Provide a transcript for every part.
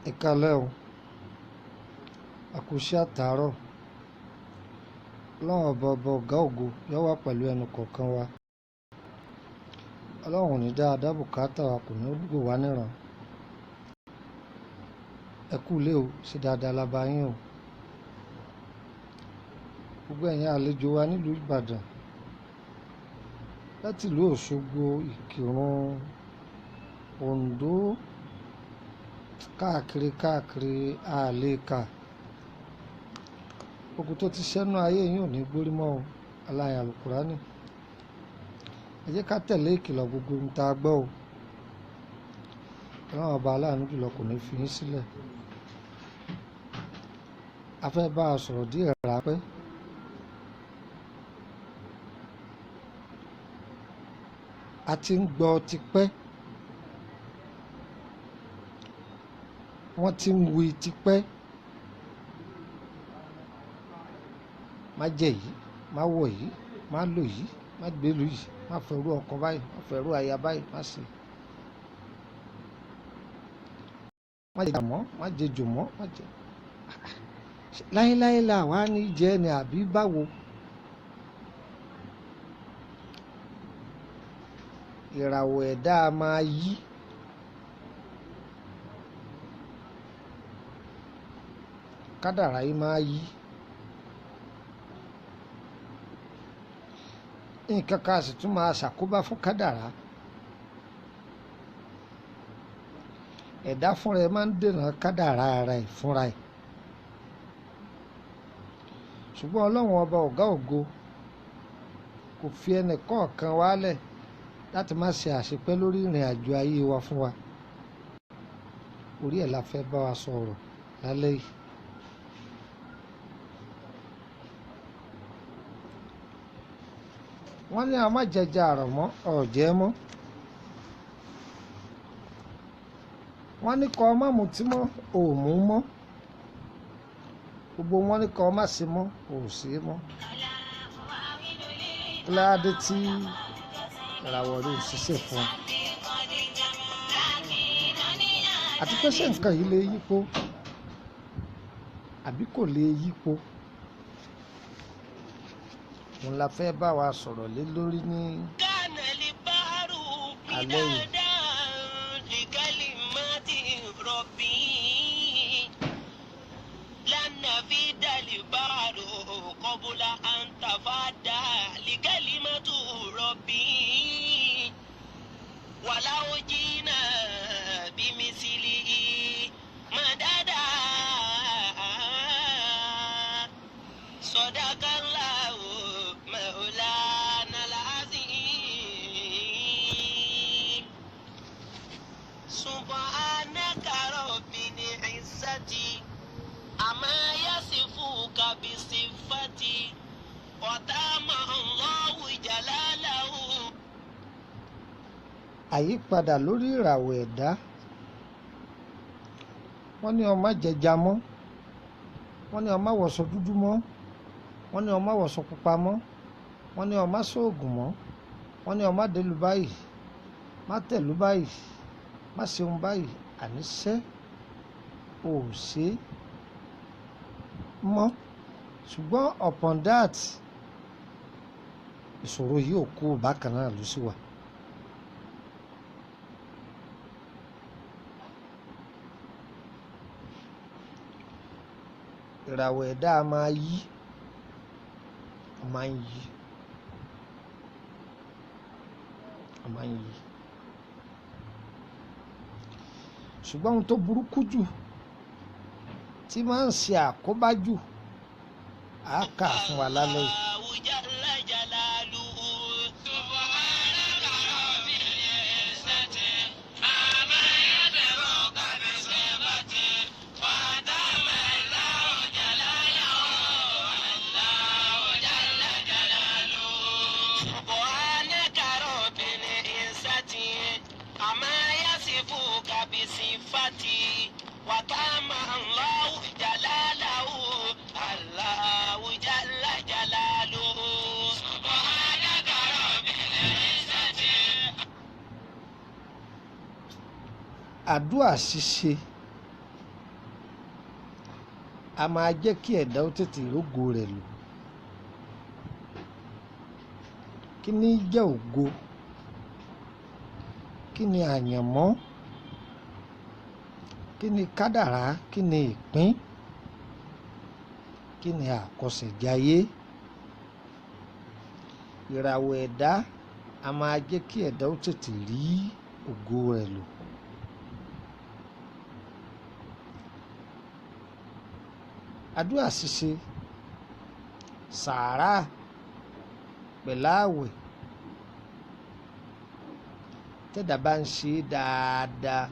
Ẹ káalẹ́ o. A kú iṣẹ́ àtàárọ̀. Ọlọ́run ọba ọba ọ̀gá ògo yóò wà pẹ̀lú ẹnu kọ̀ọ̀kan wa. Ọlọ́run ò ní dá a dá bùkátà wa, kò ní wò wá níran. Ẹ kú ilé o, ṣe dáadáa la bá yín o. Gbogbo ẹ̀yin àlejò wa nílùú Ìbàdàn, láti ìlú Òṣogbo, Ìkìrun, Oǹdó, káàkiri káàkiri àlékà. Ogun tó ti ṣẹ́nu ayé yín ò ní gbórí mọ́ o, aláya Àlùkùránì. Ẹ jẹ́ ká tẹ̀lé ìkìlọ̀ gbogbo ohun tá a gbọ́ o. Ọlọ́run ọba aláàánú jùlọ kò ní fi yín sílẹ̀. A fẹ́ bá a sọ̀rọ̀ díẹ̀ ráńpẹ́. A ti ń gbọ́ tipẹ́. Wọ́n ti ń wí tipẹ́. Má jẹ yìí, má wọ̀ yìí, má lò yìí, má gbélú yìí, má fẹ́rú ọkọ báyìí, má fẹ́rú aya báyìí, má ṣe. Má jẹ mọ́, má jẹ jò mọ́, má jẹ. Láéláé la wá ní jẹ́ ni àbí báwo? Ìràwọ̀ ẹ̀dá máa yí. Kádàrá yìí máa yí. Nǹkan kan sì tún máa ṣàkóbá fún kádàrá. Ẹ̀dá fúnra ẹ̀ máa ń dènà kádàrá ara ẹ̀ fúnra ẹ̀. Ṣùgbọ́n Ọlọ́run ọba ọ̀gá ògo kò fi ẹnì kọ̀ọ̀kan wálẹ̀ láti má ṣe àṣepẹ́ lórí ìrìn àjò ayé wa fún wa. Orí ẹ̀ la fẹ́ bá wa sọ̀rọ̀ lálẹ́ yìí. Wọ́n ní a má jẹja àrọ̀ mọ́, ọ̀jẹ́ mọ́. Wọ́n ní kọ́ má mutí mọ́, ò mú mọ́. Gbogbo wọn ní kọ́ má ṣe mọ́, ò ṣe mọ́. Kí ló dé tí ìràwọ̀ rẹ̀ ò ṣiṣẹ́ fún ọ? Àti pé ṣé nǹkan yìí lè yípo àbí kò lè yípo? Òun la fẹ́ bá wa sọ̀rọ̀ lé lórí ní alẹ́ yìí. Àyípadà lórí ìràwọ̀ ẹ̀dá. Wọ́n ní ó má jẹja mọ́, wọ́n ní ó má wọṣọ dúdú mọ́, wọ́n ní ó má wọṣọ pupa mọ́, wọ́n ní ó má ṣoògùn mọ́, wọ́n ní ó má délùú báyìí, má tẹ̀lú báyìí, má ṣeun báyìí, àníṣe ò ṣe mọ́. Ṣùgbọ́n upon that, ìṣòro yìí ò kú bákan náà ló sì wà. Ìràwọ̀ ẹ̀dá máa yí, ó máa ń yí, ó máa ń yí. Ṣùgbọ́n ohun tó burúkú jù tí máa ń ṣe àkóbá jù á kà fún wa lálẹ́ yìí. Àdúrà ṣíṣe A máa jẹ́ kí ẹ̀dá ó tètè rógo rẹ̀ lò. Kí ni jẹ́ ògo? Kí ni àyànmọ́? Kí ni kádàrá? Kí ni ìpín? Kí ni àkọsẹ̀jayé? Ìràwọ̀ ẹ̀dá a máa jẹ́ kí ẹ̀dá ó tètè rí ògo rẹ̀ lò. Àdúrà ṣíṣe, sàárà pẹ̀láàwẹ̀, tẹ́dà bá ń ṣe dáadáa,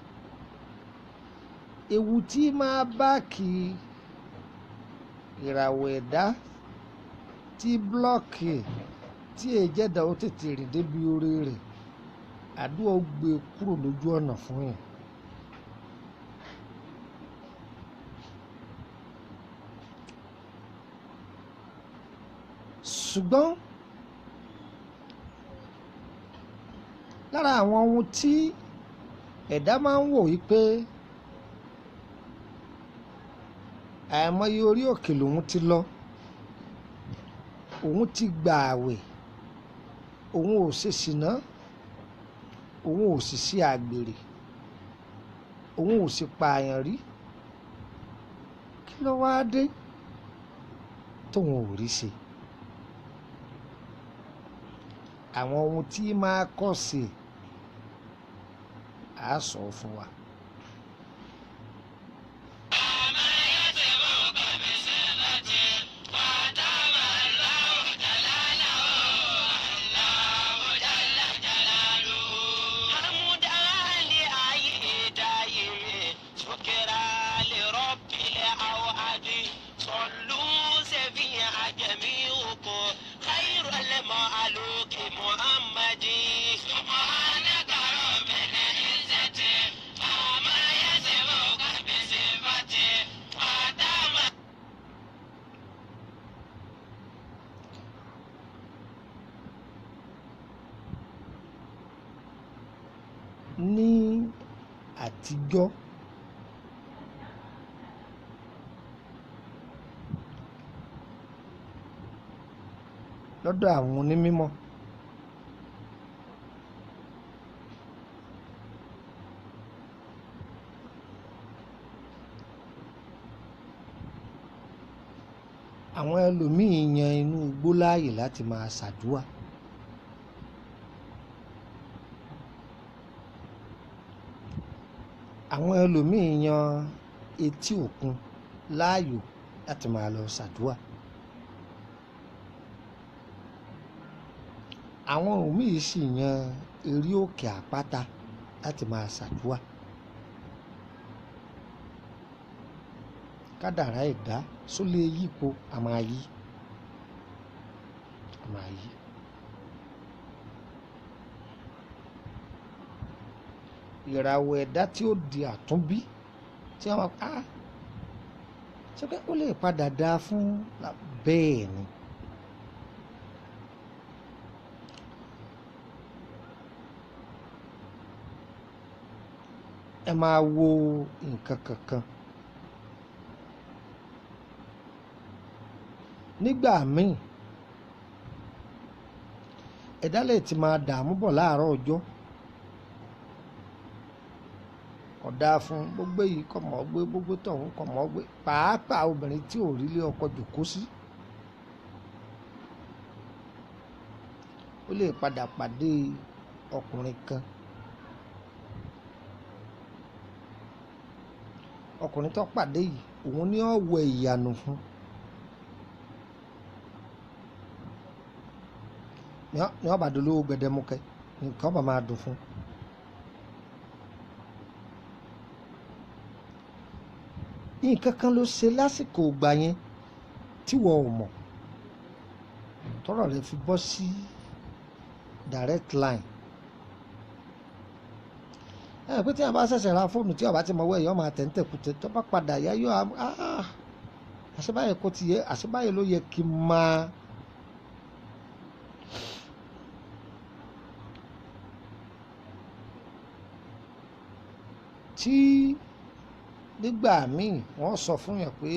ewu tí máa bá kí ìràwọ̀ ẹ̀dá tí blọ́ọ̀kì tí èjẹ̀dá ó tètè rìn débi orí rẹ̀, àdúrà ó gbé kúrò lójú ọ̀nà fún yẹn. Ṣùgbọ́n lára àwọn ohun tí ẹ̀dá máa ń wò wípé àìmọye orí òkè lòun ti lọ, òun ti gbà àwẹ̀, òun ò ṣe ṣìná, òun ò sì ṣe àgbèrè, òun ò sì pààyàn rí, kí ló wáá dé tóun ò rí ṣe? Àwọn ohun tí máa kọ̀ sí á sọ fún wa. Ní àtijọ́, lọ́dọ̀ àwọn onímọ̀, àwọn ẹlòmíín yan inú igbó láàyè láti máa ṣàdúà. Àwọn ẹlòmíín yan etí òkun láàyò láti máa lọ ṣàdúà. Àwọn òmíì sì yan eré òkè àpáta láti máa ṣàdúà. Kádàrá ẹ̀dá só lè yípo, a máa yí, a máa yí. Ìràwọ̀ ẹ̀dá tí ó di àtúnbí tí wọ́n á ṣe pé ó lè padà dáa fún bẹ́ẹ̀ ni. Ẹ máa wo nǹkan kankan. Nígbà míì, ẹ̀dá lè ti máa dààmú bọ̀ láàárọ̀ ọjọ́. Kò dáa fún gbogbo yìí, kò mọ̀ gbé gbogbo tọ̀hún, kò mọ̀ gbé, pàápàá obìnrin tí ò rí ilé ọkọ jòkó sí. Ó lè padà pàdé ọkùnrin kan. Ọkùnrin tó pàdé yìí, òun ni ó wẹ ìyànú fún. Ní ó bá dolówó gbẹdẹmukẹ, nǹkan bá máa dùn fún. Nǹkan kan ló ṣe lásìkò ìgbà yẹn tí wọ́n ò mọ̀, tọ́rọ̀ rẹ̀ fi bọ́ sí direct line. Ẹ pé tí a bá ṣẹ̀ṣẹ̀ ra fóònù tí ọba ti mọ̀ wẹ̀ yọ máa tẹ̀ ń tẹ̀kùtẹ̀, tó bá padà yá yọ àṣebáyé kò ti yẹ, àṣebáyé ló yẹ kí n máa. Tí nígbà míì wọ́n sọ fún yàn pé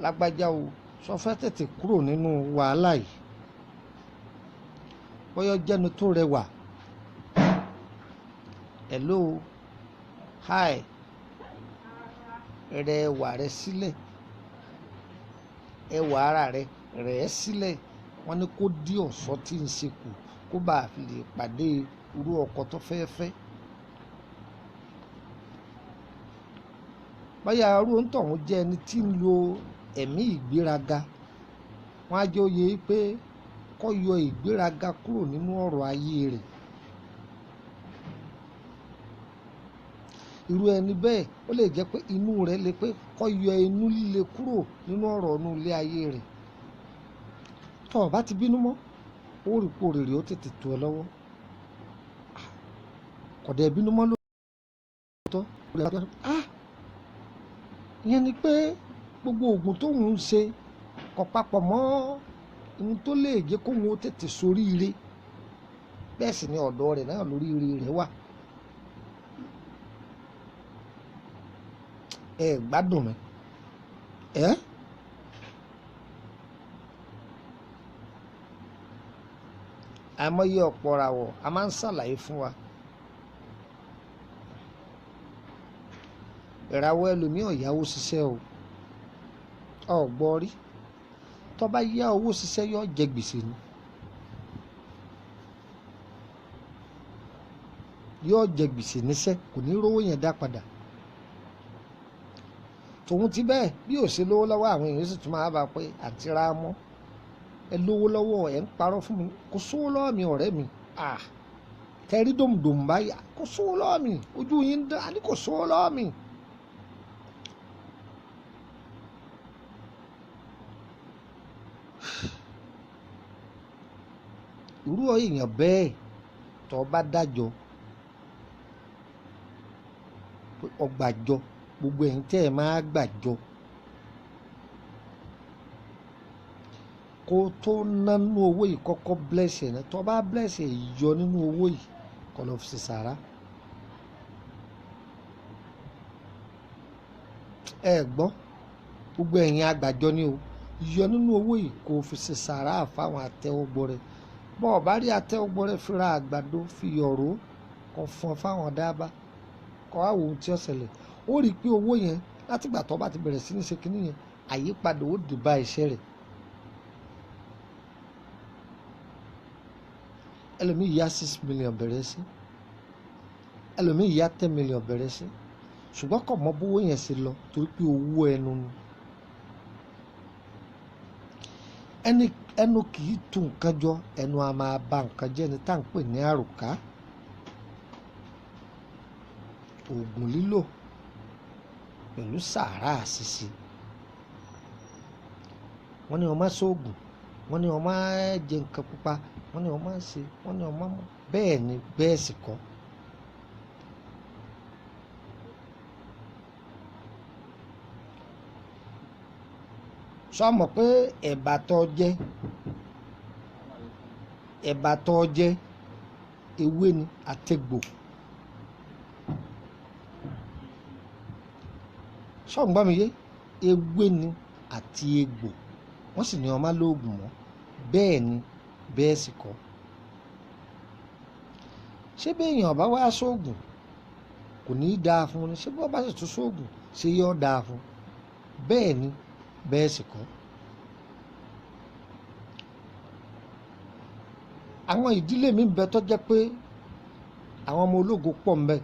Lágbájá o, sọ fẹ́ tètè kúrò nínú wàhálà yìí. Bóyá jẹ́nu tó rẹwà. Hello, hi, rẹwà rẹ sílẹ̀, ẹwà ara rẹ rẹ̀ ẹ́ sílẹ̀. Wọ́n ní kó dí ọ̀ṣọ́ tí ń ṣe kù kó bá a fi lè pàdé irú ọkọ tó fẹ́ fẹ́. Bóyá irú òǹtọ̀hún jẹ́ ẹni tí ń lo ẹ̀mí ìgbéraga, wọ́n á jẹ́ ó yé pé kó yọ ìgbéraga kúrò nínú ọ̀rọ̀ ayé rẹ̀. Irú ẹni bẹ́ẹ̀ ó lè jẹ́ pé inú rẹ̀ le pé kó yọ inú líle kúrò nínú ọ̀rọ̀ inú ilé ayé rẹ̀. Tó o bá ti bínú mọ́, ó rí pé òrèrè ó tètè tó ẹ lọ́wọ́. Kò dẹ̀ bínú mọ́ lóòótọ́. Ìyẹn ni pé gbogbo oògùn tóun ń ṣe kò papọ̀ mọ́ ohun tó lè jẹ́ kóun ó tètè soríire. Bẹ́ẹ̀ sì ni ọ̀dọ̀ rẹ̀ náà lóríire rẹ̀ wà. Ẹ gbádùn mi. Ẹ́ àìmọye ọ̀pọ̀ ràwọ̀ a máa ń ṣàlàyé fún wa. Ìràwọ̀ ẹlòmíì ò yáwó ṣiṣẹ́ o, ọ̀gbọ́n rí. Tó bá yá owó ṣiṣẹ́ yóò jẹ gbèsè ni. Yóò jẹ gbèsè níṣẹ́, kò ní rówó yẹn dá padà. Tòun ti bẹ́ẹ̀ bí ò ṣe lówó lọ́wọ́ àwọn èèyàn sì tún máa bá pé àti ra mọ́. Ẹ lówó lọ́wọ́, ẹ ń parọ́ fún mi, kò sówó lọ́wọ́ mi ọ̀rẹ́ mi. Tẹ́rí dòmùdòmù báyìí, kò sówó lọ́wọ́ mi, ojú yín ń dán, àní kò sówó lọ́wọ́ mi. Irú èèyàn bẹ́ẹ̀ tó bá dájọ́ ọgbàjọ, gbogbo ẹ̀yin tẹ́ ẹ máa gbàjọ, kó tó nánú owó yìí kọ́kọ́ bless ẹ̀ náà. Tó bá bless ẹ̀ yọ nínú owó yìí kó lọ fi ṣe sàrà. Ẹ gbọ́, gbogbo ẹ̀yin àgbàjọ ni o, yọ nínú owó yìí kó fi ṣe sàrà fáwọn àtẹ́wọ́gbọ́ rẹ. Bọ́ ọ bá rí àtẹ́wọ́gbọ́ rẹ fi ra àgbàdo, fi yọ̀rọ̀ kó fún fáwọn dábàá, kó wá wo ohun tí ó ṣẹlẹ̀. Ó rí i pé owó yẹn látìgbà tó bá ti bẹ̀rẹ̀ sí ní ṣe kinní yẹn, àyípadà ó dé bá iṣẹ́ rẹ̀. Ẹlòmíì yá 6 million bẹ̀rẹ̀ sí, ẹlòmíì yá 10 million bẹ̀rẹ̀ sí, ṣùgbọ́n kò mọ bówó yẹn ṣe lọ torí pé owó ẹnu ni. Ẹnu kì í tú nǹkan jọ, ẹnu a máa ba nǹkan jẹ́ ni tá à ń pè ní àròká. Òògùn lílò pẹ̀lú sàárà ṣíṣe. Wọ́n ní wọ́n máa ṣoògùn, wọ́n ní wọ́n máa jẹ nǹkan pupa, wọ́n ní wọ́n máa ṣe, wọ́n ní wọ́n máa mọ̀. Bẹ́ẹ̀ ni bẹ́ẹ̀ sì kọ́. Sọ mọ̀ pé ẹ̀bà tó jẹ, ẹ̀bà tó jẹ ewé ni àtẹ̀gbò. Sọ ń gbọ́ mi yé? Ewé ni àti egbò, wọ́n sì ní wọ́n máa lóògùn mọ́. Bẹ́ẹ̀ ni bẹ́ẹ̀ sì kọ́. Ṣé bí èèyàn bá wá sóògùn kò ní í dáa fún un ni? Ṣé bí wọ́n bá sì tún sóògùn ṣé yóò dáa fún un? Bẹ́ẹ̀ ni bẹ́ẹ̀ sì kọ́. Àwọn ìdílé mi ń bẹ tó jẹ́ pé àwọn ọmọ ológo pọ̀ ń bẹ.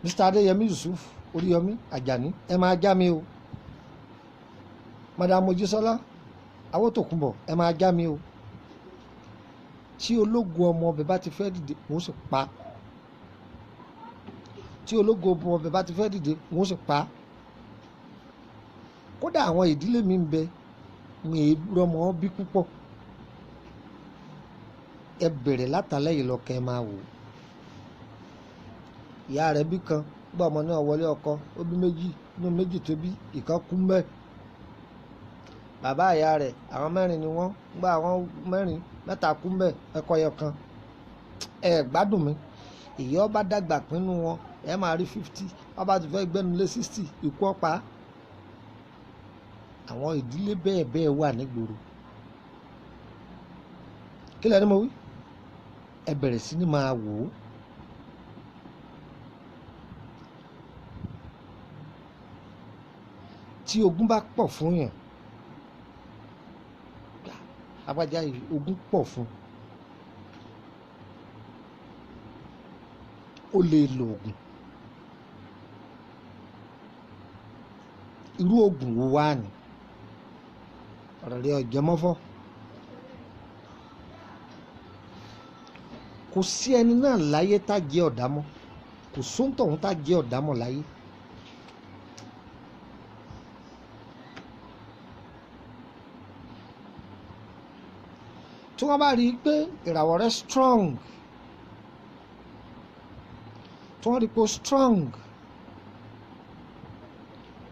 Mr. Adéyẹmí Yusuf Oríyọmí Àjàní, ẹ máa já mi o. Madam Mojísọ́lá Awótòkúnbọ̀, ẹ máa já mi o. Tí ológo ọmọ ọbẹ̀ bá ti fẹ́ dìde, wọ́n sì pa. Tí ológo ọmọ ọbẹ̀ bá ti fẹ́ dìde, wọ́n sì pa. Kódà àwọn ìdílé mi ń bẹ, ń rọmọ bí púpọ̀. Ẹ bẹ̀rẹ̀ látàlẹ́ yìí lọ kẹ́ ẹ máa wò. Ìyá rẹ̀ bí kan, gbọ́ ọmọ náà wọlé ọkọ, ó bí méjì, inú méjì tó bí, ìkan kú mẹ́. Bàbá ìyá rẹ̀, àwọn mẹ́rin ni wọ́n, gbọ́ àwọn mẹ́rin, mẹ́ta kú mẹ́, ẹ̀kọ́ ẹyọ kan. Ẹ gbádùn mi. Ìyá ọba dàgbà pínú wọn, ẹ máa rí 50, ọba ti fẹ́ gbẹ́nu lé 60, ikú ọ̀pá. Àwọn ìdílé bẹ́ẹ̀ bẹ́ẹ̀ wà nígboro. Kí lẹ́ni mo wí? Ẹ bẹ̀rẹ̀ sí ní máa wò ó. Tí ogún bá pọ̀ fún yàn, abájá yìí ogún pọ̀ fún, ó lè lo oògùn. Irú oògùn wo wá ni? Ọ̀rọ̀ rẹ̀ ọ̀jẹ̀ mọ́fọ́. Kò sí ẹni náà láyé tá jẹ́ ọ̀dámọ́, kò sóńtọ̀hún tá jẹ́ ọ̀dámọ́ láyé. Tí wọ́n bá rí i pé ìràwọ̀ rẹ̀ strong, tí wọ́n rí i pé ó strong,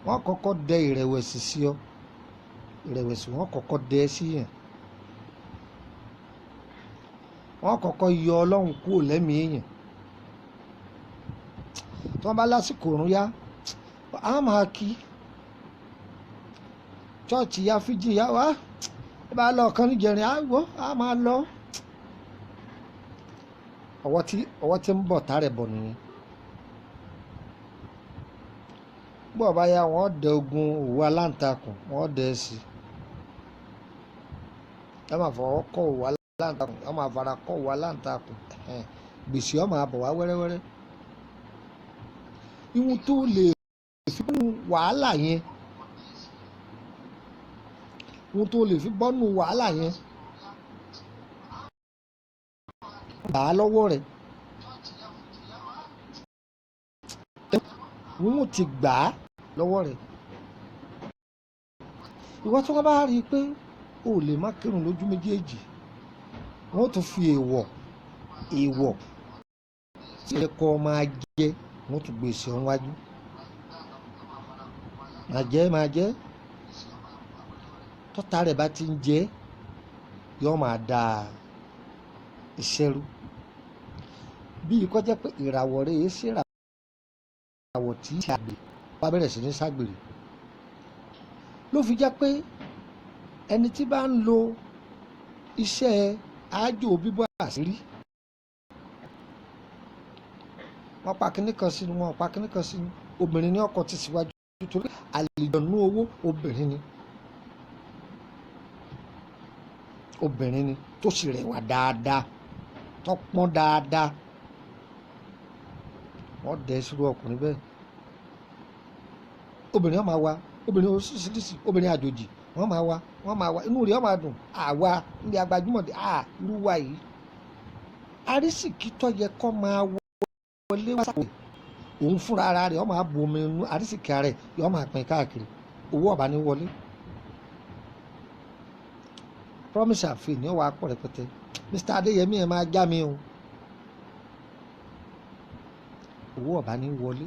wọ́n kọ́kọ́ dẹ ìrẹ̀wẹ̀sì sí ọ. Ìrẹ̀wẹ̀sì wọ́n kọ́kọ́ dẹ sí yàn. Wọ́n kọ́kọ́ yọ Ọlọ́run kúrò lẹ́mìí èèyàn. Tí wọ́n bá lásìkò òrùn yá, á máa kí chọ́ọ̀chì ya fíjì yá wá. Ẹ bá lọ kan níjẹrin, á wò á máa lọ. Ọwọ́ tí ń bọ̀ tààrẹ̀ bọ̀ nìyẹn. Bó bá yá, wọ́n dẹ ogun òwú aláǹtakùn, wọ́n dẹ sí. Ẹ máa fọwọ́ kọ́ òwú aláǹtakùn, ẹ máa fara kọ́ òwú aláǹtakùn. Gbèsè ó máa bọ̀ wá wẹ́rẹ́wẹ́rẹ́. Ihun tó lè fi bọ́nú wàhálà yẹn, ihun tó lè fi bọ́nú wàhálà yẹn, gbà á lọ́wọ́ rẹ̀. Wọ́n ti gbà á lọ́wọ́ rẹ̀. Ìwọ tí wọ́n bá rí i pé o lè má kírun lójú méjèèjì, wọ́n tún fi èèwọ̀ tí ẹ kọ́ máa jẹ, wọ́n tún gbèsè ọ̀hún wájú. Máa jẹ́ máa jẹ́ tọ́ta rẹ̀ bá ti ń jẹ́, yóò máa da iṣẹ́ rú. Bí ikọ́ jẹ́ pé ìràwọ̀ rẹ̀ yé sí ìràwọ̀ tí í ṣàgbèrè, wá bẹ̀rẹ̀ sí ní ṣàgbèrè. Ló fi jẹ́ pé ẹni tí bá ń lo iṣẹ́ àájò bíbọ́ àṣírí, wọ́n pa kinní kan sínú, wọ́n pa kinní kan sínú, obìnrin ní ọkọ ti síwájú torí àlìjọ̀nú owó obìnrin ni. Obìnrin ni tó sì rẹwà dáadáa, tó pọ́n dáadáa. Wọ́n dẹ̀ sírú ọkùnrin bẹ́ẹ̀. Obìnrin wọn máa wá, obìnrin oríṣiríṣi, obìnrin àjòjì wọ́n máa wá, wọ́n máa wá, inú rẹ̀ wọ́n máa dùn. Àwa níbi agbájúmọ̀ dé, à irú wa yìí. Arísìkí tó yẹ kó máa wọlé wá sáwọ̀, òun fúnra ara rẹ̀ wọ́n máa bu omi inú arísìkí ara rẹ̀ yọ máa pín káàkiri. Owó ọ̀bá ní wọlé. Promise and fail ni ó wàá pọ̀ rẹpẹtẹ. Mr. Adéyẹmí ẹ máa já mi o. Owó ọ̀bá ní wọlé.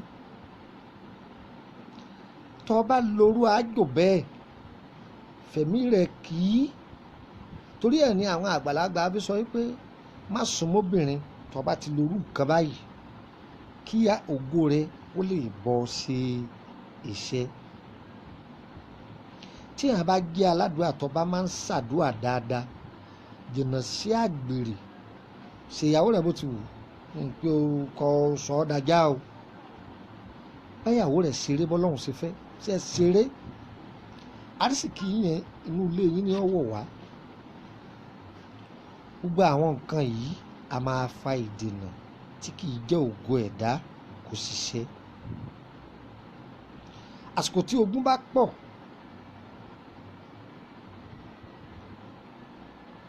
Tó bá lorú àjò bẹ́ẹ̀, fẹ̀mí rẹ̀ kì í. Torí ẹ̀ ní àwọn àgbàlagbà fi sọ wípé má sùn mọ́bìnrin tó bá ti lorú nǹkan báyìí, kí ògo rẹ̀ ó lè bọ́ sí iṣẹ́. Tí a bá jẹ́ aládùúrà tó bá máa ń ṣàdúrà dáadáa, jìnnà sí àgbèrè, ṣèyàwó rẹ̀ bó ti wù ú, pé o kò sọ ọ́ dájá o. Báyàwó rẹ̀ ṣeré bọ́lọ́hún ṣe fẹ́, ṣe ṣeré. Arísìkí yẹn inú ilé yín ni ó wọ̀ wá. Gbogbo àwọn nǹkan yìí a máa fa ìdènà tí kì í jẹ́ ògo ẹ̀dá kò ṣiṣẹ́. Àsìkò tí ogun bá pọ̀,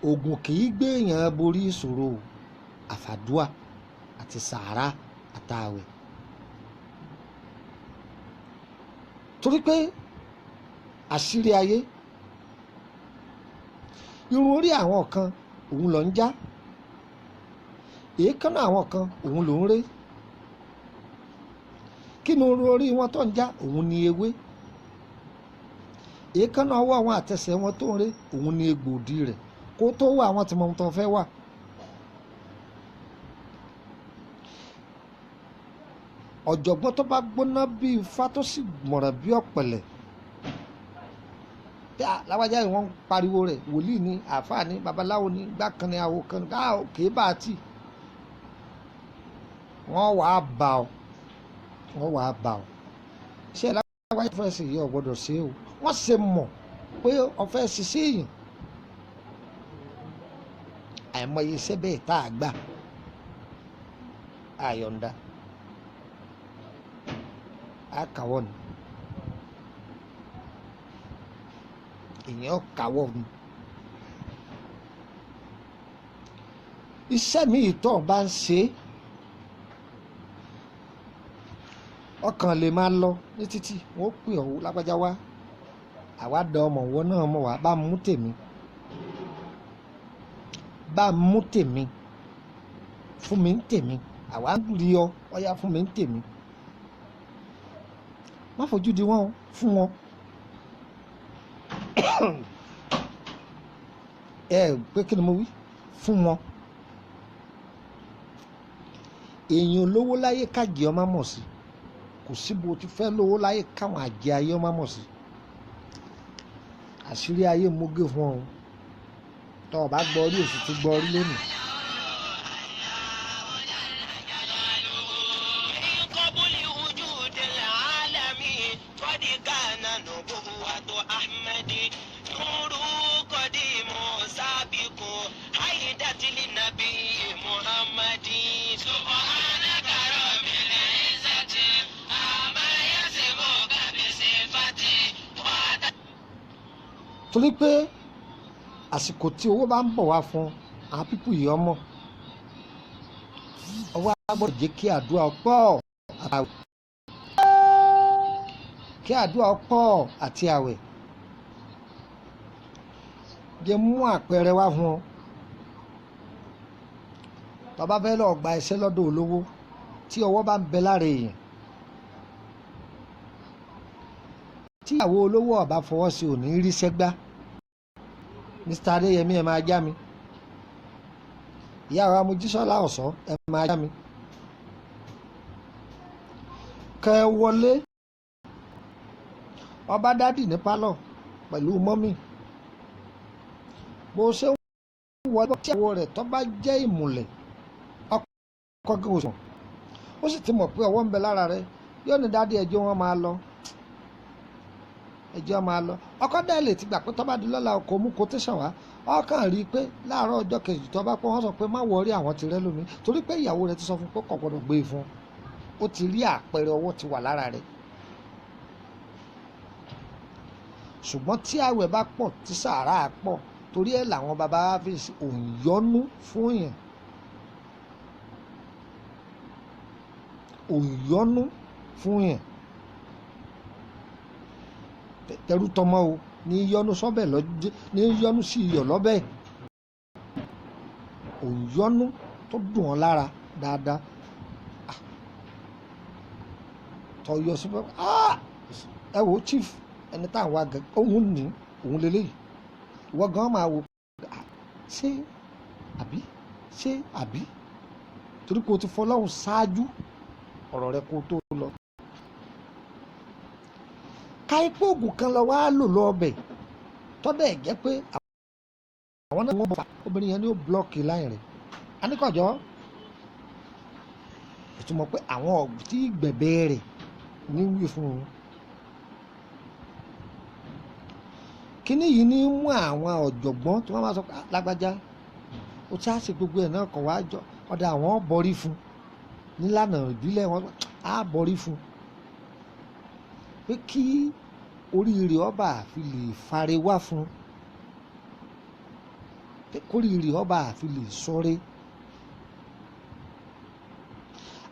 ogun kì í gbé èèyàn borí ìṣòro, àfàdúà àti sàárà àtàwẹ̀. Torí pé àṣírí ayé, irun orí àwọn kan òun ló ń já, èékánná àwọn kan òun ló ń ré. Kí ni irun orí wọn tó ń já? Òun ni ewé. Èékánná ọwọ́ àwọn àtẹsẹ̀ wọn tó ń ré, òun ni egbòdì rẹ̀. Kó tó wà àwọn tí mo tó fẹ́ wà. Ọ̀jọ̀gbọ́n tó bá gbóná bí ifá tó sì mọ̀ràn bí ọ̀pẹ̀lẹ̀, Tí láwájá yìí wọ́n ń pariwo rẹ̀, wòlíì ni, àáfàá ni, babaláwo ni, gbákan ni, àwo kan ni, kìí bá a tì. Wọ́n wàá bá ọ, wọ́n wàá bá ọ. Ṣé láwájá fẹ́ ṣe yìí, ò gbọ́dọ̀ ṣe o. Wọ́n ṣe mọ̀ pé ó fẹ́ ṣiṣẹ́ èèyàn. Àìmọye iṣẹ́ bẹ́ẹ̀ tá a gbà àyọ̀ǹda á kàwọ́ ni, èèyàn kàwọ́ ni. Iṣẹ́ mi ìtọ́ bá ń ṣe, ọkàn lè máa lọ ní títì, wọ́n pè ọ́ lágbájá wá, àwa dán ọmọ wọn náà mọ̀ wá, bá mú tèmi, bá mú tèmi, fún mi ń tèmi, àwa ń rí ọ, ọyá fún mi ń tèmi. Má fojú di wọn fún wọn. Ẹ pé kí ni mo wí fún wọn. Èèyàn olówó láyé kájẹ ọmọ mọ̀ sí, kò sí bó ti fẹ́ lówó láyé káwọn àjẹ ayé ọmọ mọ̀ sí. Àṣírí ayé mo gé fún ọ, tọ́ ọ bá gbọ́ orí òsì ti gbọ́ orí lónìí. Torí pé àsìkò tí owó bá ń bọ̀ wá fún àwọn pípù yìí ọmọ, ọwọ́ á gbọ́dọ̀ jẹ́ kí àdúrà pọ̀ àwẹ̀, kí àdúrà pọ̀ àti àwẹ̀. Jẹ́ mú àpẹẹrẹ wá fún ọ. Tó bá fẹ́ lọ gba iṣẹ́ lọ́dọ̀ olówó tí ọwọ́ bá ń bẹ lára èèyàn, tí ìyàwó olówó ọba fọwọ́ sí òní ríṣẹ́ gbá. Mr. Adéyẹmí ẹ máa já mi, ìyá wa Mojísọ́lá Ọ̀sán ẹ máa já mi. Kẹ wọlé ọba dádì ní pálọ̀ pẹ̀lú mọ́mì, bó ṣe wọlé tí ìyàwó rẹ̀ tó bá jẹ́ ìmùlẹ̀ ọkọ gòsàn, ó sì ti mọ̀ pé ọwọ́ ń bẹ lára rẹ̀, yóò ní dádì ẹjọ́ wọn máa lọ, ẹjọ́ máa lọ. Ọkọ dẹ́ lè ti gbà pé tó bá di lọ́la ọkọ̀ mú quotation wá, ọkàn rí i pé láàárọ̀ ọjọ́ kejì tó bá pọ́n wọ́n sọ pé má wọrí àwọn ti rẹ́ lómi, torí pé ìyàwó rẹ̀ ti sọ fún pé kò gbọ́dọ̀ gbé e fún un, ó ti rí àpẹẹrẹ ọwọ́ ti wà lára rẹ̀. Ṣùgbọ́n tí àwẹ̀ bá pọ̀ tí sàárà pọ̀, torí ẹ̀ làwọn bàbá wa fi òǹyọ́nú fún yẹn, òǹyọ́nú fún yẹn. Tẹrú tọmọ o ní yọnu sọ́bẹ̀ lọ́jẹ́, ní yọnu sí iyọ̀ lọ́bẹ̀, òǹyọ́nú tó dùn ọ́ lára dáadáa, tọyọ sí pé ẹ wo chief ẹni tá à ń wá gan, òun ní òun lélẹ́yìí, ìwọ gan máa wo ṣé àbí ṣé àbí, torí pé o ti fọlọ́hún ṣáájú ọ̀rọ̀ rẹ kó tó lọ. Káípò oògùn kan lọ wá lò lọ ọbẹ̀ tọ́dẹ̀ jẹ́ pé àwọn náà wọ́n bọ̀ fà obìnrin yẹn ní ó blọ́ọ̀kì láì rẹ̀. Aníkọ̀jọ́ ìtumọ̀ pé àwọn tí gbẹ̀bẹ̀ rẹ̀ ní wí fún un. Kíní yìí ní mú àwọn ọ̀jọ̀gbọ́n tí wọ́n máa sọ pé lágbájá ó ti á ṣe gbogbo ẹ̀ náà kọ̀ wá jọ ọ̀dà àwọn bọ̀rí fún nílànà ìbílẹ̀ wọn á bọ̀rí fún pé kí oríire ọba àfi lè fare wá fún, pé kóríire ọba àfi lè sọre.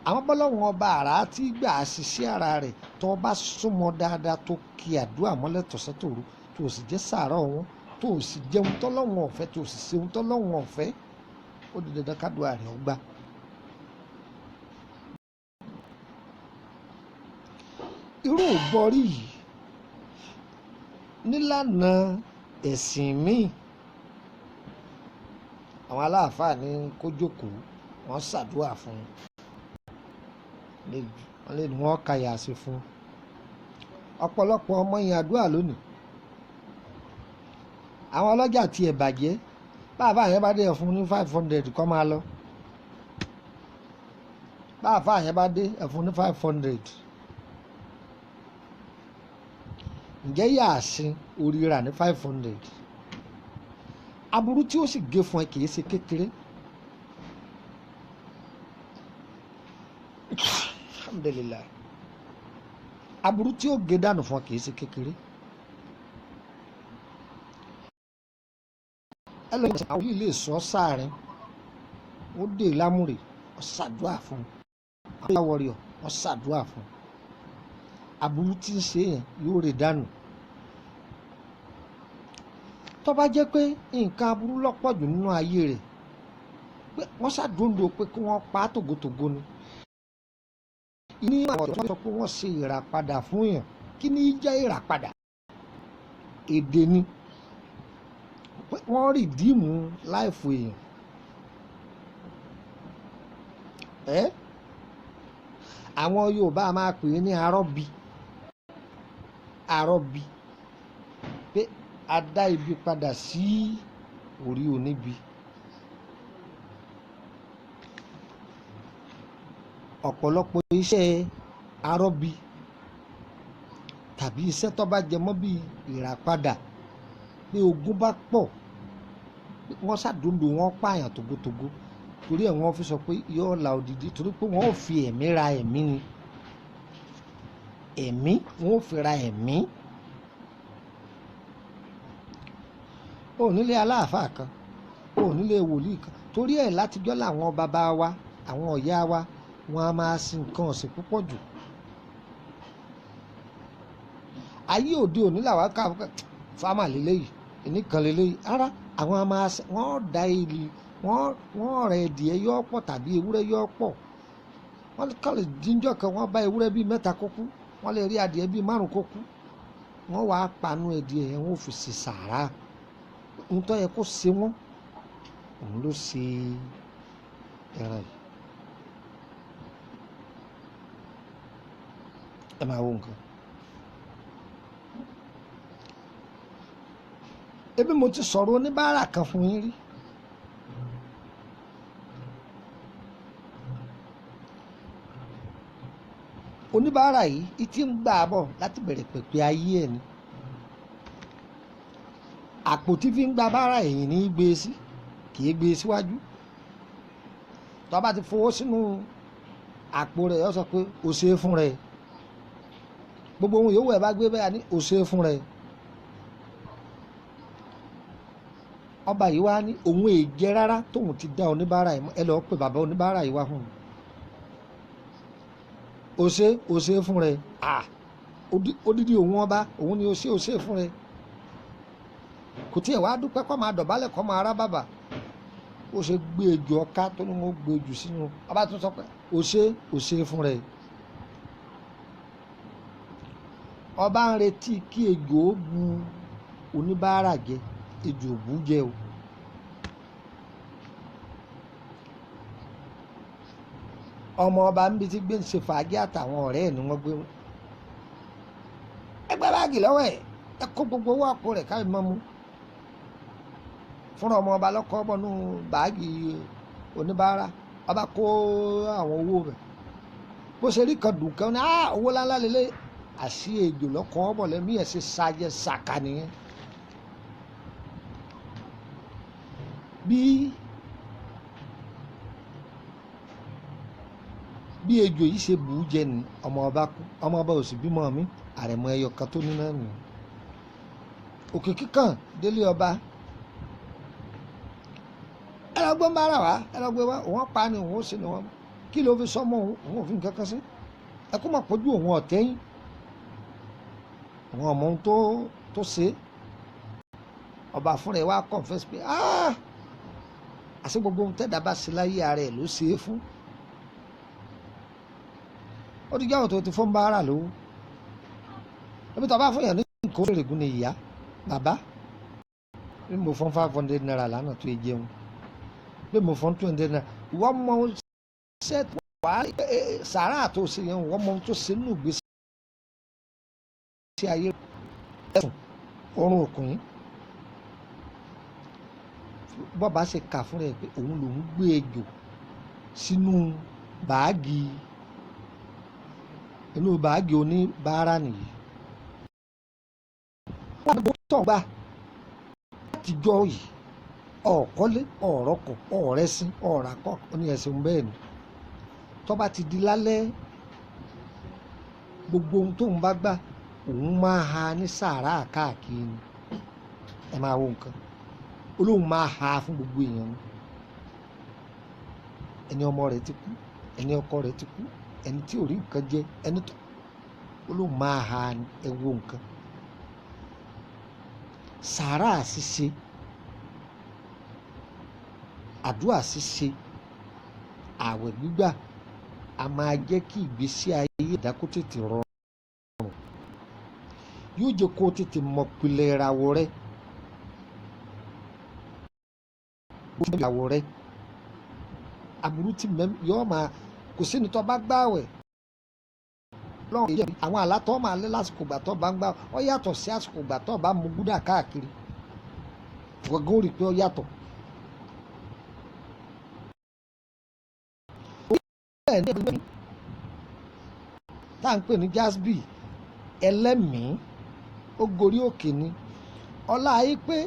Àwọn bọ́lọ́wọ́n ọba àrà tí gbà á ṣiṣẹ́ ara rẹ̀ tó bá súnmọ́ dáadáa, tó kí àdúrà mọ́lẹ̀ tọ̀sán-tòru, tó sì jẹ́ sàárọ̀ wọn, tó sì jẹun tọ́lọ́wọ́n ọ̀fẹ́, tó sì ṣeun tọ́lọ́wọ́n ọ̀fẹ́, ó di dandan kádùá rẹ̀ ó gbà. Irú ìbọrí yìí nílànà ẹ̀sìn míì, àwọn aláàfáà ní kó jókòó, wọ́n ṣàdúrà fún un, wọ́n lè ní wọ́n kàyà sí fún un. Ọ̀pọ̀lọpọ̀ ọmọ yẹn àdúrà lónìí, Àwọn ọlọ́jà tiẹ̀ bàjẹ́. Báàfà yẹn bá dé, ẹ fún ní 500 kó máa lọ. Báàfà yẹn bá dé, ẹ fún ní 500. Ǹjẹ́ Yàásín orí rà ní 500? Aburú tí ó sì gé fún ẹ kì í ṣe kékeré. Alhamdulillah. Aburú tí ó gé dànù fún ẹ kì í ṣe kékeré. Ẹlòmíràn àwọn yìí lè sọ sáàrin, ó dé lámùrè, ó ṣàdúrà fún un. Àwọn ìyá wọ̀rìọ̀, ó ṣàdúrà fún un. Aburú tí ń ṣe yẹn yóò rè dànù. Tó bá jẹ́ pé nǹkan aburú lọ́pọ̀ jù nínú ayé rẹ̀, pé wọ́n ṣàdúndò pé kí wọ́n pa á tògótògó ni. Ní àwọn ọ̀dọ́ sọ pé wọ́n ṣe ìràpadà fún yàn. Kí ni jẹ́ ìràpadà? Èdè ni. Pé wọ́n rìdíìmù láìfò èèyàn. Ẹ́, àwọn Yorùbá máa pè é ní arọ́bí. Arọ́bí. Pé a dá ibi padà sí orí oníbi. Ọ̀pọ̀lọpọ̀ iṣẹ́ arọ́bí tàbí iṣẹ́ tó bá jẹmọ́ bí ìràpadà, pé ogun bá pọ̀, wọ́n ṣàdúndò wọ́n pààyàn tògótògó. Torí ẹ̀ wọ́n fi sọ pé yóò la odidi, torí pé wọ́n ò fi ẹ̀mí ra ẹ̀mí ni. Ẹ̀mí, wọ́n ò fi ra ẹ̀mí. O ò nílé aláàfáà kan, o ò nílé wòlíì kan. Torí ẹ̀ látijọ́ làwọn bàbá wa, àwọn ìyá wa, wọ́n á máa sin nǹkan ọ̀sìn púpọ̀ jù. Ayé òde òní làwa ká fámà léléyìí, ẹnìkan léléyìí. Rárá, àwọn a máa sin, wọ́n da ìlú, wọ́n rẹ̀ adìẹ yọ́ pọ̀ tàbí ewúrẹ́ yọ́ pọ̀. Wọ́n kàn lè díjọ́ kan, wọ́n bá ewúrẹ́ bíi 3 kó kú, wọ́n lè rí adìẹ bíi 5 kó kú. Wọ́n wá panu adìẹ yẹn, wọ́n fi ṣe sàárà. Ohun tó yẹ kó ṣe wọ́n, òun ló ṣe ẹran yìí. Ẹ máa wo nǹkan. Ebi mo ti sọ̀rọ̀ oníbàárà kan fún yín rí. Oníbàárà yìí ti ń gbà bọ̀ láti bẹ̀rẹ̀ pẹ̀pẹ̀ ayé ẹ̀ ni. Àpò tí fi ń gba bàárà ẹ̀yìn ní í gbé sí, kì í gbé síwájú. Tó bá ti fowó sínú àpò rẹ̀, yóò sọ pé o ṣe é fún rẹ̀. Gbogbo ohun yòówù ẹ bá gbé bẹ́ẹ̀ ni o ṣe é fún rẹ̀. Ọba yìí wá ní òun èè jẹ rárá tóun ti dá oníbàárà yìí mọ́. Ẹ lọ́ọ́ pè bàbá oníbàárà yìí wá fún un. O ṣe, o ṣe é fún rẹ̀. À, odidi òun ọba, òun ni o ṣe, o ṣe é fún rẹ̀. Kò tiẹ̀ wá dúpẹ́ kó máa dọ̀bálẹ̀ kó máa rá bàbà. Ó ṣe gbé ejò ọká tó ní wọ́n gbé ejò sínú. Ọba tún sọ pé o ṣe, o ṣe é fún rẹ̀. Ọba ń retí kí ejò ó bu oníbàárà jẹ, ejò ò bú jẹ o. Ọmọ ọba ń bi tí gbé ń ṣe fàájì àtàwọn ọ̀rẹ́ ẹ̀ ni wọ́n gbé wọn. Ẹ gbá báàgì lọ́wọ́ ẹ̀, ẹ kó gbogbo owó àpò rẹ̀ káyọ̀ mọ́ mu. Fúnra ọmọ ọba lọ́kọ́ bọ́nú báàgì oníbàárà, ọba kó àwọn owó rẹ̀. Bó ṣe rí kan dùn kan ní, á owó ńláńlá lélẹ̀. Àṣì ejò lọ́kọ́ bọ̀ lẹ́mí ẹ̀ ṣe ṣajẹ ṣàkà nìyẹn. Bí ejò yìí ṣe bù ú jẹ ni ọmọ ọba kú. Ọmọ ọba ò sì bímọ mi, àrẹ̀mọ ẹyọ kan tó ní náà nìyẹn. Òkè kíkàn délé ọba. Ẹ lọ gbé ń bára wá, ẹ lọ gbé wá, òun pa ni òun ó sì ni wọn. Kí ló fi sọmọ òun? Òun ò fi nǹkan kan sí. Ẹ kó má pọ̀jù òun ọ̀tẹ́yìn. Òun ọmọ ohun tó ṣe. Ọba fúnra ẹ wá confess pé, ah! Àṣé gbogbo ohun tẹ́dá bá ṣe láyé ara ẹ̀ ló ṣe é fún. Ó ti jẹ́ àwọn tó ti fún báárà lówó. Ebi tó bá fún yàn ní nǹkan ó règùn ni ìyá, bàbá. Bí mo fún 500 naira lánàá tó jẹun. Bí mo fún 200 naira. Ìwọ mọ ohun ṣe wá sàárà tó ṣe yẹn, ìwọ mọ ohun tó ṣe nínú ìgbésí ayé. Ẹ̀sùn, orun òkùn yín. Bọ́ba ṣe kà fún rẹ̀ pé òun lòún gbé ejò sínú báàgì, inú báàgì oníbàárà nìyí. Wọ́n á tọ̀ gbà látijọ́ yìí, ọ̀kọ́lé, ọ̀rọ̀kọ̀, ọ̀rẹ́sìn, ọ̀ràkọ̀, ó ní ẹ̀sìn bẹ́ẹ̀ ni. Tó bá ti di lálẹ́, gbogbo ohun tóun bá gbà òun máa ha ní sàárà káàkiri ni. Ẹ máa wo nǹkan, olóhùn máa ha fún gbogbo èèyàn ni. Ẹni ọmọ rẹ̀ ti kú, ẹni ọkọ rẹ̀ ti kú, ẹni tí ò rí nǹkan jẹ, ẹni tó olóhùn máa ha ni. Ẹ wo nǹkan, sàárà ṣíṣe, àdúrà ṣíṣe, ààwẹ̀ gbígbà a máa jẹ́ kí ìgbésí ayé ẹ̀dá kó tètè rọrùn. Yóò jẹ́ kó tètè mọ̀ pilẹ̀ ìràwọ̀ rẹ, ìràwọ̀ rẹ aburú tí yóò máa kò sí ní tó bá gbààwẹ̀ lọ́wọ́. Èyí àwọn àlá tó máa lé lásìkò ìgbà tó bá ń gbà ọ yàtọ̀ sí àsìkò ìgbà tó bá mu gúdà káàkiri. Gbọ̀ngàn ó rí i pé ó yàtọ̀. Tá à ń pè ní Jasby ẹlẹ́mìí, ó gorí òkè ni ọlá ayé pé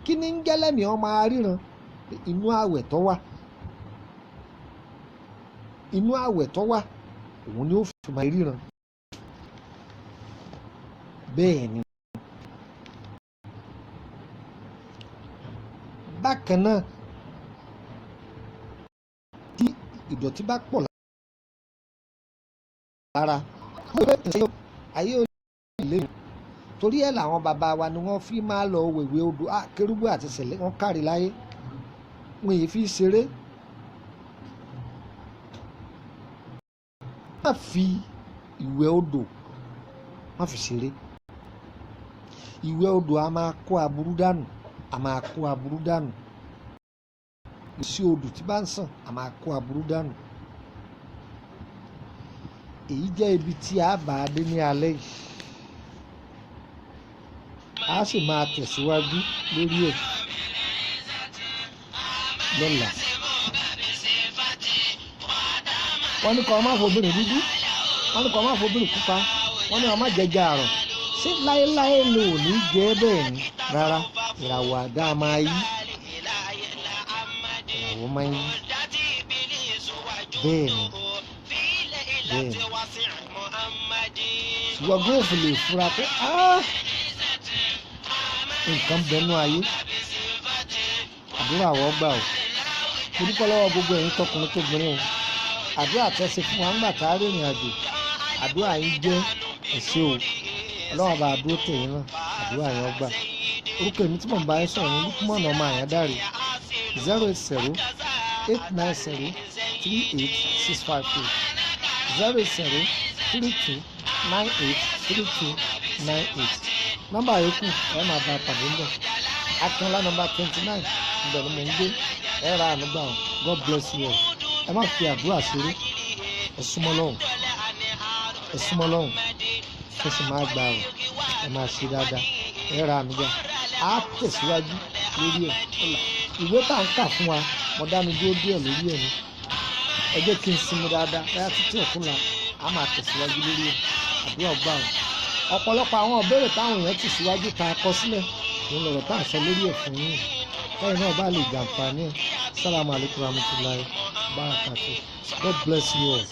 kí ni ń jẹ́lẹ́mìí, ọ máa ríran inú àwẹ̀ tó wà, inú àwẹ̀ tó wà òun ni ó fi máa ríran. Bẹ́ẹ̀ ni bákan náà, tí ìdọ̀tí bá pọ̀ lára ayé ò lè torí ẹ̀ làwọn bàbá wa ni wọ́n fi máa lọ wèwè odò kérúbù àti sẹ̀lẹ̀, wọ́n kárí láyé, wọn èyí fi ṣeré. Má fi ìwẹ̀ odò, má fi ṣeré. Ìwẹ̀ odò a máa kó aburú dànù, a máa kó aburú dànù. Sí odò tí bá ń sàn, a máa kó aburú dànù. Èyí jẹ́ ibi tí a bá a dé ní alẹ́ yìí. A sì máa tẹ̀síwájú lórí ẹ̀ lọ́la. Wọ́n ní kó má fobìnrin dúdú, wọ́n ní kó má fobìnrin pupa, wọ́n ní kó má jẹja àrọ̀. Ṣé láéláé lo ò ní jẹ́ bẹ́ẹ̀ ni? Rárá, ìràwọ̀ àdá máa yí, ìràwọ̀ máa yí. Bẹ́ẹ̀ ni, bẹ́ẹ̀ ni. Ṣùgbọ́n góòfù lè fura pé nǹkan bẹnu ayé. Àdúrà wọ́n gbà o. Mo dúpẹ́ lọ́wọ́ gbogbo ẹ̀yin tọkùnrin tóbìnrin o. Àdúrà tẹ́sí fún wa ńgbà tá a rìnrìn àjò, àdúrà yín jẹ́ ẹ̀ṣẹ̀ o. Ọlọ́run bá dúró tẹ̀yìn náà, àdúrà yín ọgbà. Orúkọ èmi tí mò ń bá yín sọ̀rọ̀ ní Lukman ọmọ Àyàndáre, 080 890 38 658, 080 32 98 32 98. Nọ́mbà yòókù ẹ máa bá a pàdé ńbẹ̀. Akínọlá nọ́mbà 29 ńbẹ̀ ni mò ń gbé. Ẹ ra àánú gbà o. God bless you all. Ẹ má fi àdúrà ṣeré. Ẹ súnmọ́ Ọlọ́run, ẹ súnmọ́ Ọlọ́run, ẹ sì máa gbà o. Ẹ máa ṣe dáadáa, ẹ ra àánú gbà. Á tẹ̀síwájú lórí ẹ̀. Ìwé tá à ń kà fún wa, mo dánu dúró díẹ̀ lórí ẹ̀ ni. Ẹ jẹ́ kí n sinmi dáadáa, bóyá títí ọ̀túnla á máa tẹ̀síwájú lórí ẹ̀. Àdúrà gbà o. Ọ̀pọ̀lọpọ̀ àwọn ìbéèrè táwọn èèyàn ti síwájú ta kọ sílẹ̀ òun lọ̀rọ̀ tá à ń sọ lórí ẹ̀ fún yín. Lẹ́yìn náà bá lè jàǹfààní ẹ̀. Sálámù alaykum rahmatulahi barakatu. God bless you all.